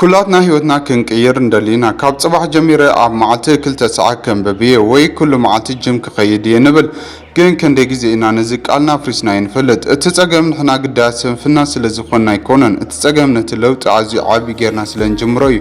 ኩላትና ህይወትና ክንቅይር እንደሊና። ካብ ጽባሕ ጀሚረ ኣብ መዓልቲ ክልተ ሰዓት ከንብብ እየ ወይ ኩሉ መዓልቲ ጅም ክኸይድ እየ ንብል። ግን ክንደይ ግዜ ኢና ነዚ ቃልና ኣፍሪስናዮ ንፈልጥ? እቲ ጸገም ንሕና ግዳያት ስንፍና ስለ ዝኾንና ኣይኮነን። እቲ ጸገም ነቲ ለውጢ ኣዝዩ ዓቢ ጌርና ስለ ንጅምሮ እዩ።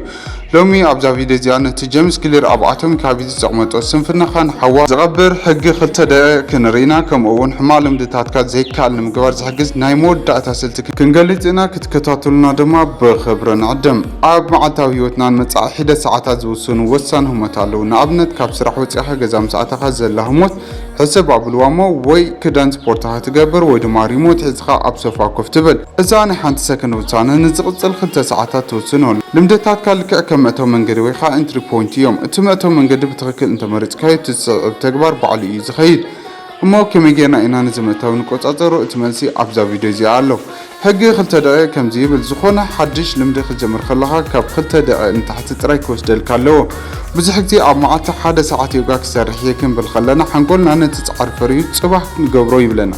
ሎሚ ኣብዛ ቪድዮ እዚኣ ነቲ ጀምስ ክሊር ኣብ ኣቶሚክ ሃቢትስ ዘቕመጦ ስንፍናኻ ንሓዋ ዝቐብር ሕጊ ክልተ ደቂቕ ክንርኢና፣ ከምኡ እውን ሕማቕ ልምድታትካ ዘይከኣል ንምግባር ዝሕግዝ ናይ መወዳእታ ስልቲ ክንገልጽ ኢና። ክትከታተሉና ድማ ብኽብሪ ንዕድም። ኣብ መዓልታዊ ህይወትና ንመጻኢ ሒደት ሰዓታት ዝውስኑ ወሳኒ ህሞት ኣለዉ። ንኣብነት፣ ካብ ስራሕ ወጺኻ ገዛ ምስ ኣተኻ ዘላ ህሞት ሕስብ ኣብልዋ እሞ፣ ወይ ክዳን ስፖርትኻ ክትገብር ወይ ድማ ሪሞት ሒዝኻ ኣብ ሶፋ ኮፍ ትብል። እዛ ናይ ሓንቲ ሰከንድ ውሳነ ንዝቕጽል ክልተ ሰዓታት ትውስኖ። ልምድታትካ ልክዕ ከም መእተዊ መንገዲ ወይ ኸኣ ኢንትሪ ፖይንት እዮም። እቲ መእተዊ መንገዲ ብትኽክል እንተመሪጽካዮ፣ እቲ ዝስዕብ ተግባር ባዕሉ እዩ ዝኸይድ። እሞ ከመይ ጌርና ኢና ነዚ መእተዊ ንቆጻጸሮ? እቲ መልሲ ኣብዛ ቪድዮ እዚኣ ኣሎ። ሕጊ ክልተ ደቂቕ ከምዚ ይብል፣ ዝኾነ ሓድሽ ልምዲ ክትጅምር ከለኻ ካብ ክልተ ደቂቕ ንታሕቲ ጥራይ ክወስደልካ ኣለዎ። ብዙሕ ግዜ ኣብ መዓልቲ ሓደ ሰዓት ዮጋ ክሰርሕ እየ ክንብል ከለና፣ ሓንጎልና ነቲ ጻዕሪ ፈርዩ ጽባሕ ንገብሮ ይብለና።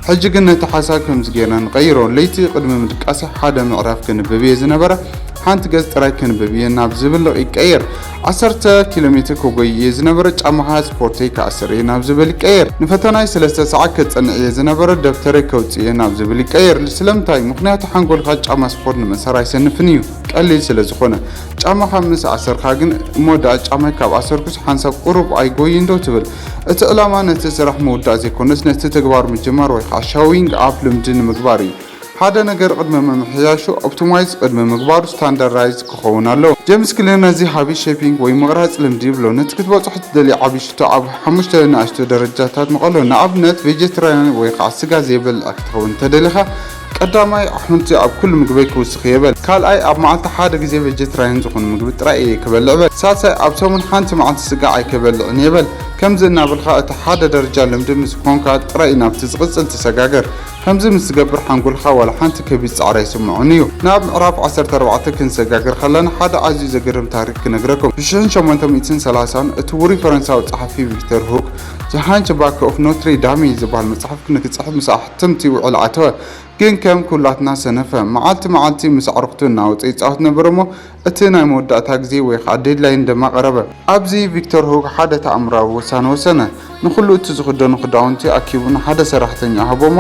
ሕጂ ግን ነቲ ሓሳብ ከምዚ ጌርና ንቐይሮ። ለይቲ ቅድሚ ምድቃሰይ ሓደ ምዕራፍ ክንብብ እየ ዝነበረ፣ ሓንቲ ገጽ ጥራይ ክንብብ እየ ናብ ዝብል ይቀየር። ዓሰርተ ኪሎ ሜትር ክጎይ እየ ዝነበረ፣ ጫማኻ ስፖርተይ ክኣስር እየ ናብ ዝብል ይቀየር። ንፈተናይ ሰለስተ ሰዓት ከጸንዕ እየ ዝነበረ፣ ደብተረይ ከውጽእ እየ ናብ ዝብል ይቀየር። ስለምንታይ? ምኽንያቱ ሓንጎልካ ጫማ ስፖርት ንምእሳር ኣይሰንፍን እዩ፣ ቀሊል ስለ ዝኾነ። ጫማኻ ምስ ኣሰርካ ግን፣ እሞ ደኣ ጫማይ ካብ ኣሰርኩስ ሓንሳብ ቁሩብ ኣይጎይን ዶ ትብል? እቲ ዕላማ ነቲ ስራሕ ምውዳእ ዘይኮነስ፣ ነቲ ተግባር ምጅማር ወይ ከዓ ሾዊንግ ኣፕ ልምዲ ንምግባር እዩ። ሓደ ነገር ቅድሚ ምምሕያሹ፣ ኦፕቲማይዝ ቅድሚ ምግባሩ ስታንዳርዳይዝ ክኸውን ኣለዎ። ጀምስ ክሊር ነዚ ሃቢት ሼፒንግ ወይ ምቕራጽ ልምዲ ይብሎ። ነቲ ክትበጽሖ ትደልዮ ዓቢ ሽቶ ኣብ ሓሙሽተ ንኣሽቱ ደረጃታት ምቐሎ። ንኣብነት፣ ቬጀትራያን ወይ ከዓ ስጋ ዘይበልዕ ክትኸውን እንተደሊኻ፣ ቀዳማይ፣ ኣሕምልቲ ኣብ ኩሉ ምግበይ ክውስኽ እየ በል። ካልኣይ፣ ኣብ መዓልቲ ሓደ ግዜ ቬጀትራያን ዝኾኑ ምግቢ ጥራይ እየ ክበልዕ በል። ሳልሳይ፣ ኣብ ሰሙን ሓንቲ መዓልቲ ስጋ ኣይክበልዕን እየ በል። ከምዚ እናበልካ እቲ ሓደ ደረጃ ልምዲ ምስ ኮንካ ጥራይ ናብቲ ዝቕጽል ትሰጋገር። ከምዚ ምስ ትገብር ሓንጎልካ ዋላ ሓንቲ ከቢድ ጻዕሪ ኣይስምዖን እዩ። ናብ ምዕራፍ ዓሰርተ ኣርባዕተ ክንሰጋገር ከለና ሓደ ኣዝዩ ዘገርም ታሪኽ ክነግረኩም። ብሽሕን ሸሞንተ ሚእትን ሰላሳን እቲ ውሩይ ፈረንሳዊ ጸሓፊ ቪክተር ሁክ፣ ዘ ሃንችባክ ኦፍ ኖትሬ ዳሜ ዝበሃል መጽሓፍ ንክጽሕፍ ምስ ኣሕተምቲ ውዕል ኣተወ። ግን ከም ኩላትና ሰነፈ። መዓልቲ መዓልቲ ምስ ኣዕሩኽቱ እናወጸ ይጻወት ነበረ እሞ፣ እቲ ናይ መወዳእታ ግዜ ወይ ከዓ ዴድላይን ድማ ቀረበ። ኣብዚ ቪክተር ሁክ ሓደ ተኣምራዊ ውሳነ ወሰነ። ንኹሉ እቲ ዝኽደኖ ክዳውንቲ ኣኪቡ ንሓደ ሰራሕተኛ ሃቦ እሞ፣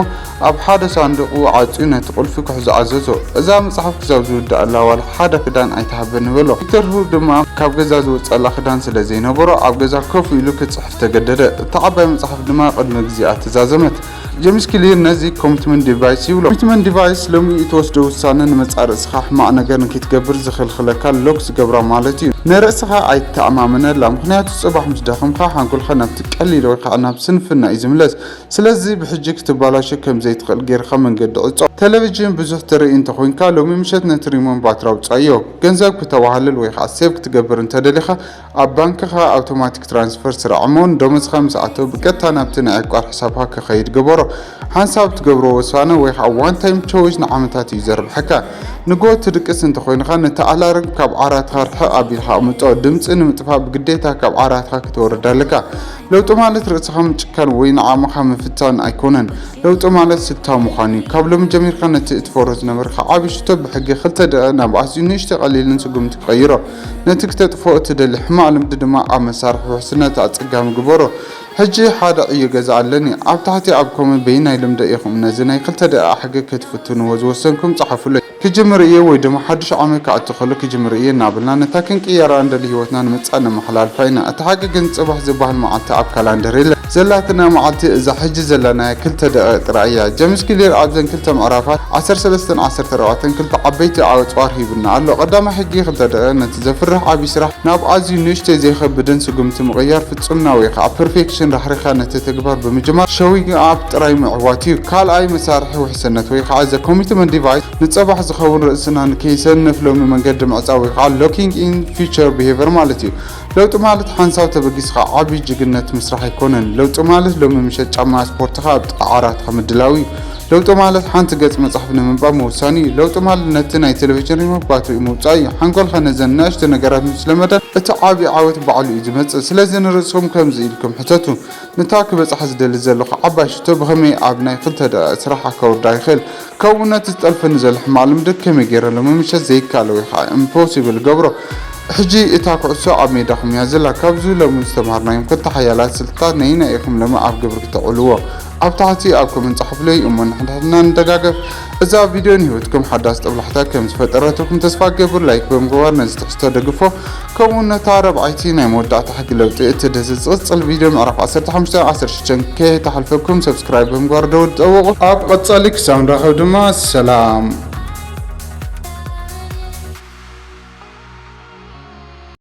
ኣብ ሓደ ሳንዱቑ ዓጽዩ ነቲ ቁልፊ ክሕዞ ኣዘዞ። እዛ መጽሓፍ ክሳብ ዝውድኣላ ዋላ ሓደ ክዳን ኣይትሃበኒ በሎ። ቪክተር ሁክ ድማ ካብ ገዛ ዝወጸላ ክዳን ስለ ዘይነበሮ፣ ኣብ ገዛ ኮፍ ኢሉ ክጽሕፍ ተገደደ። እታ ዓባይ መጽሓፍ ድማ ቅድሚ ግዜኣ ተዛዘመት። ጀምስ ክሊር ነዚ ኮሚትመንት ዲቫይስ ይብሎ። ኮሚትመንት ዲቫይስ ሎሚ እትወስዶ ውሳነ ንመጻኢ ርእስኻ ሕማቕ ነገር ንክትገብር ዝኽልኽለካ ሎክ ዝገብራ ማለት እዩ። ንርእስኻ ኣይትተኣማመነላ፣ ምኽንያቱ ጽባሕ ምስ ደኸምካ ሓንጎልካ ናብቲ ቀሊል ወይ ከዓ ናብ ስንፍና እዩ ዝምለስ። ስለዚ ብሕጂ ክትበላሾ ከም ዘይትኽእል ጌርካ መንገዲ ዕጾ። ቴሌቪዥን ብዙሕ ትርኢ እንተኾይንካ ሎሚ ምሸት ነቲ ሪሞን ባትሪ ኣውጽኣዮ። ገንዘብ ክተዋህልል ወይ ከዓ ሴቭ ክትገብር እንተደሊኻ ኣብ ባንክኻ ኣውቶማቲክ ትራንስፈር ስራዕ እሞ ንደሞዝኻ ምስ ኣተወ ብቀጥታ ናብቲ ናይ ዕቋር ሕሳብካ ክኸይድ ግበሮ። ሓንሳብ ትገብሮ ውሳነ ወይ ከዓ ዋን ታይም ቾይስ ንዓመታት እዩ ዘርብሐካ። ንግሆ ትድቅስ እንተኾይንኻ ነቲ ኣላርም ካብ ዓራትኻ ርሕቕ ኣቢልካ ኣቕምጦ። ድምፂ ንምጥፋእ ብግዴታ ካብ ዓራትኻ ክትወርድ ኣለካ። ለውጢ ማለት ርእስኻ ምጭካን ወይ ንዓቕምኻ ምፍታን ኣይኮነን። ለውጢ ማለት ስታው ምዃን እዩ። ካብ ሎሚ ጀሚርካ ነቲ እትፈርሆ ዝነበርካ ዓቢ ሽቶ ብሕጊ ክልተ ደቂቕ ናብ ኣዝዩ ንእሽቶ ቀሊልን ስጉምቲ ቀይሮ። ነቲ ክተጥፍኦ እትደሊ ሕማቕ ልምዲ ድማ ኣብ መሳርሒ ውሕስነት ኣጸጋሚ ግበሮ። ሕጂ ሓደ ዕዮ ገዛ ኣለኒ። ኣብ ታሕቲ ኣብ ኮመንት በየናይ ልምዲ ኢኹም ነዚ ናይ ክልተ ደቂቕ ሕጊ ክትፍትንዎ ዝወሰንኩም ጸሓፉለይ። ክጅምር እየ ወይ ድማ ሓድሽ ዓመት ክኣቱ ከሎ ክጅምር እየ እናበልና ነታ ክንቅየራ እንደሊ ህይወትና ንምጻእ ነመሓላልፋ ኢና። እቲ ሓቂ ግን ጽባሕ ዝበሃል መዓልቲ ኣብ ካላንደር የለን። ዘላትና መዓልቲ እዛ ሕጂ ዘለናያ ክልተ ደቂቕ ጥራይ እያ። ጀምስ ክሊር ኣብዘን ክልተ ምዕራፋት ዓሰርተ ሰለስተን ዓሰርተ ኣርባዕተን ክልተ ዓበይቲ ኣጽዋር ሂቡና ኣሎ። ቀዳማይ ሕጊ ክልተ ደቂቕ ነቲ ዘፍርህ ዓቢ ስራሕ ናብ ኣዝዩ ንእሽቶይ ዘይኸብድን ስጉምቲ ምቕያር ፍጹምና ወይ ከዓ ፐርፌክሽን ራሕሪኻ ነቲ ተግባር ብምጅማር ሾዊንግ ኣፕ ጥራይ ምዕዋት እዩ። ካልኣይ መሳርሒ ውሕስነት ወይ ከዓ ዘ ኮሚትመንት ዲቫይስ ንጽባሕ ዝኸውን ርእስና ንከይሰንፍ ሎሚ መንገዲ ምዕጻው ወይ ከዓ ሎኪንግ ኢን ፊውቸር ቢሄቨር ማለት እዩ። ለውጢ ማለት ሓንሳብ ተበጊስኻ ዓቢ ጅግነት ምስራሕ ኣይኮነን። ለውጢ ማለት ሎሚ ምሸት ጫማ ስፖርትኻ ኣብ ጥቓ ዓራትኻ ምድላው እዩ። ለውጢ ማለት ሓንቲ ገጽ መጽሓፍ ንምንባብ ምውሳን እዩ። ለውጢ ማለት ነቲ ናይ ቴሌቪዥን ሪሞት ባትሪኡ ምውጻእ እዩ። ሓንጎልካ ነዘን ንኣሽቱ ነገራት ምስ ለመደን፣ እቲ ዓቢ ዓወት ባዕሉ እዩ ዝመጽእ። ስለዚ ንርእስኹም ከምዚ ኢልኩም ሕተቱ፣ "ንታ ክበጽሓ ዝደሊ ዘለኹ ዓባይ ሽቶ ብኸመይ ኣብ ናይ ክልተ ደቂቕ ስራሕ ከውርዳ ይኽእል? ከምኡ ነቲ ዝጠልፈኒ ዘሎ ሕማቕ ልምዲ ከመይ ገይረ ለመምሸት ዘይከኣል ወይ ከዓ ኢምፖሲብል ገብሮ?" ሕጂ እታ ኩዕሶ ኣብ ሜዳኹም እያ ዘላ። ካብዚ ሎሚ ዝተምሃርናዮም ክልተ ሓያላት ስልትታት ነየናይ ኢኹም ሎሚ ኣብ ግብሪ ክተውዕልዎ? ኣብ ታሕቲ ኣብ ኮመንት ጸሓፉለይ እሞ ንሕድሕድና ንደጋገፍ። እዛ ቪድዮ ንህይወትኩም ሓዳስ ጦብላሕታ ከም ዝፈጠረትልኩም ተስፋ እገብር። ላይክ ብምግባር ነዚ ትሕዝቶ ደግፎ። ከምኡ ነታ ረብዓይቲ ናይ መወዳእታ ሕጊ ለውጢ እትድህስስ ዝቕጽል ቪድዮ ምዕራፍ ዓሰርተ ሓሙሽተ ዓሰርተ ሽዱሽተ ከይተሓልፈኩም ሰብስክራይብ ብምግባር ደወል ጠውቑ። ኣብ ቀጻሊ ክሳብ ንራኸብ ድማ ሰላም።